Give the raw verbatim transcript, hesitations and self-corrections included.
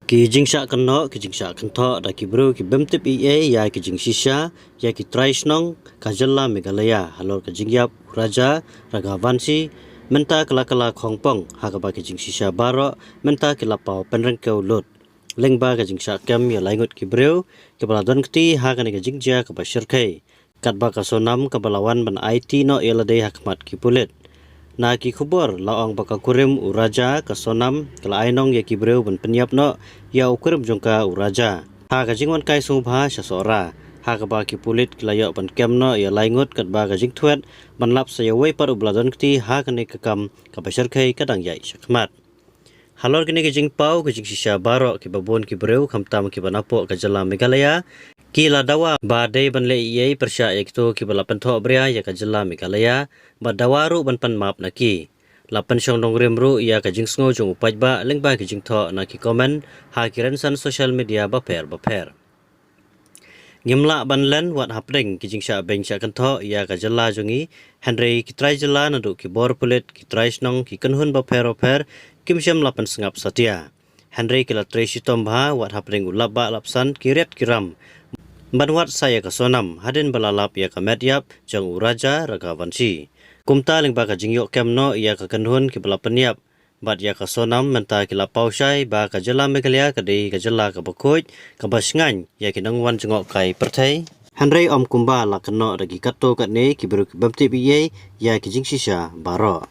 Ki jingshah kynnoh, ki jingshah kynthoh da ki briew ki bym tip ei ei ïa ki jingshisha ïa ki trai shnong ka jylla Meghalaya halor ka jingïap u Raja Raghuvanshi mynta ka la kylla khongpong, ha kaba ki jingshisha baroh mynta ki la paw pynryngkew lut. Lyngba ka jingshah kem ïa lai ngut ki briew kiba la don kti ha kane ka jingjia kaba shyrkhei, katba ka Sonam kaba la wan ban aiti noh ïa lade ha khmat ki pulit. Na ki khubor la ong ba ka kurim u Raja, ka Sonam, ka la ai nong ïa ki briew ban pynïap noh ïa u kurim jong ka u Raja ha ka jingwan kai sngewbha sha Sohra, ha kaba ki pulit ki la ïoh ban kem noh ïa lai ngut katba ka jingthwet ban lap sa ïa uwei pat uba la don kti ha kane ka kam kaba shyrkhei ka dang ïaid sha khmat. Halor kine ki jingpaw ki jingshisha baroh, kiba bun ki briew khamtam kiba napoh ka jylla Meghalaya ki la dawa ba dei ban leh ei ei pyrshah ïa kito kiba la pynthohbria ïa ka jylla Meghalaya, bad dawa ruh ban pan map na ki. La pynshong nongrim ruh ïa ka jingsngew jong u paidbah lyngba ki jingthoh na ki comment ha ki rynsan social media bapher bapher. Ngim lah ban len wat hapdeng ki jingshah beiñ shah kynthoh ïa ka jylla jong ngi, hynrei ki trai jylla naduh ki bor pulit, ki trai shnong, ki kynhun bapher bapher kim shym la pynsngap satia. Hynrei ki la trei shitom bha wat hapdeng u lap bah lap san, ki riat ki ram ban wad sa ïa ka Sonam hadien ba la lap ïa ka met ïap jong u Raja Raghuvanshi. Kumta lyngba ka jingïoh kem noh ïa ka kynhun kiba la pynïap bad ïa ka Sonam, mynta ki la paw shai ba ka jylla Meghalaya ka dei ka jylla kaba khuid, kaba shngaiñ ïa ki nongwan jngohkai pyrthei. Hynrei ym kumba la kynnoh da ki katto katne ki briew ki bym tip ei ei ïa ki jingshisha baroh.